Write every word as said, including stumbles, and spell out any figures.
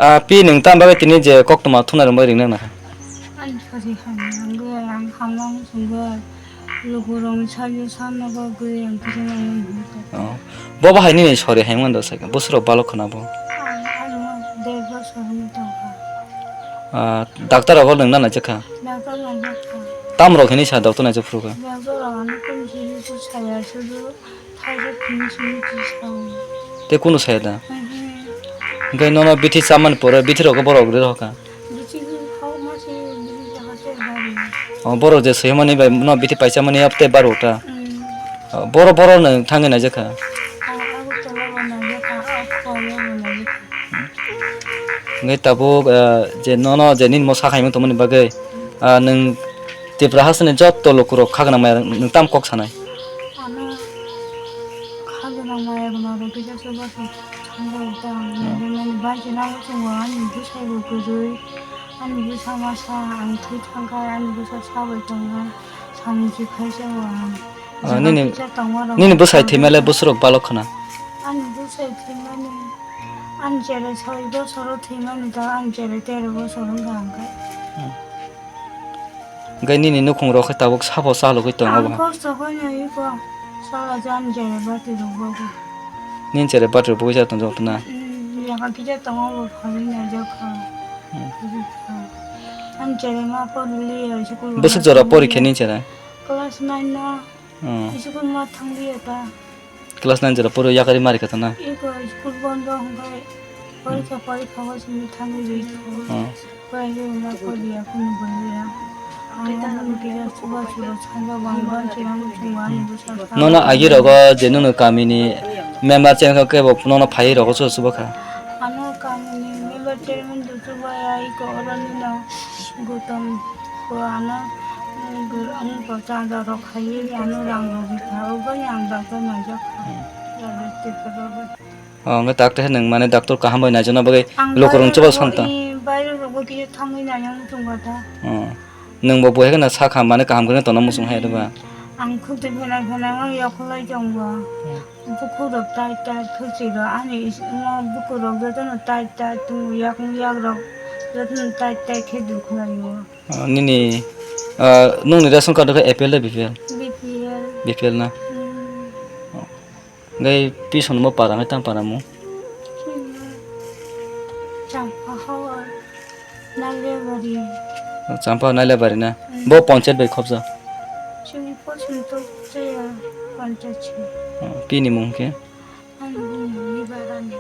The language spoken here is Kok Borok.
Ah, pi nwng tam bagwi tini je koktwma thumnai rwmani ringnai na kha? Ani sori hamya wngwi ang hamya wng sungwi lukurokni sakni sakno bagwi ang kisa nangmani hwnwi tongkha. Oh. Bo bahai nini sori hai mando sakha, bwswrok balok khna bo. Ang ano der bosor wngwi tongkha. Ah, doctor rogo nwng na naijak kha? Doctor naijak kha. Tam rok hini sa doctor naijak phuru kha? Doctor rok ano kunu simi su saya sudu. Tei kunu saya da? Hwnkhe nono bithi chamani pore bithi rokgo borok rw kha? O borok je swimani bai no bithi paichamani yapte baro ta. O, boro boro no thangwi naijak kha. Hwnkhe tabuk, ah, je nono je nini mo sakhaimung tongmani bagwi, ah, nwng Tipra hasteni jotto lukurok khagwna maya nwng tam kok sanai? Ano khagwna maya rwma rwgwi jesa bwswk thangwi tong, nini bai se nang chwngo ani bwsai bo kwrwi, ani bwsa masa ang thwi thangkha, ani bwsa sabai tongkha, samung se khaisa o ang. Ah, nini, nini bwsai thwimale bwswrok balok khna? Ani bwsai thwimani, ani cherai soi bosoro thwimani ta, ani cherai tero bosor wngkha hwnkhe. Hwnkhe nini nukhung rok khe tabuk sabo chalogwi tongo. Ang bo kosto khaino iko sala jan jere bati rok bogo. Nini chere bati rok bogwi cha tongjak tona? Yaka kisa tongo bo phali naijak kha. Ani chere ma porli ya school. Bwswk jora porikha nini chere? Class nine no. School ma thangliya ta. Class nine jora poro yakari mari kha tana. Iko school bondo hwnkhe porikha porikha o simi thangwi rwi kho. Porikha ma poriya kunu boriya. Ang bono kisa chuba chuba sanja bang bang chwng chwng ani bwsa. Nono agi rogo je nono kamini member chengkha kebo nono phai rogo chuba chuba kha. Ano kamini member chairman do chuba ya iko oro nino Gautam ko ano ang ko chanda rok khaiwi ano rang rok rikha o bai ang doctor naijak kha. Hwnkhe doctor nwng mane doctor kaham bai naijakna bagwi lukurok chuba santa. Baire rogo kisa thangwi naina muchungkha ta. Nwng bo bohai kheno sakha mane kaham kheno tongna muchung hai ba. Ang khukti phena phena wng yakhulai tongba. Bukurok tai tai khukti rok ani is-, imo bukurok jotono tai tai tongo yak yak rok jotono tai tai khe dukhlaio. Nini, ah, nungni ration card khe A P L de B P L? B P L. B P L na? Hwnkhe pisongo para wngkha tamo para mo? Champa hao ar Nailebari. Champa Nailebari na? Bo panchayat bai khobja? Chini pochim to chaya panchayat se. Pini mung khe? Ani mung ni barani.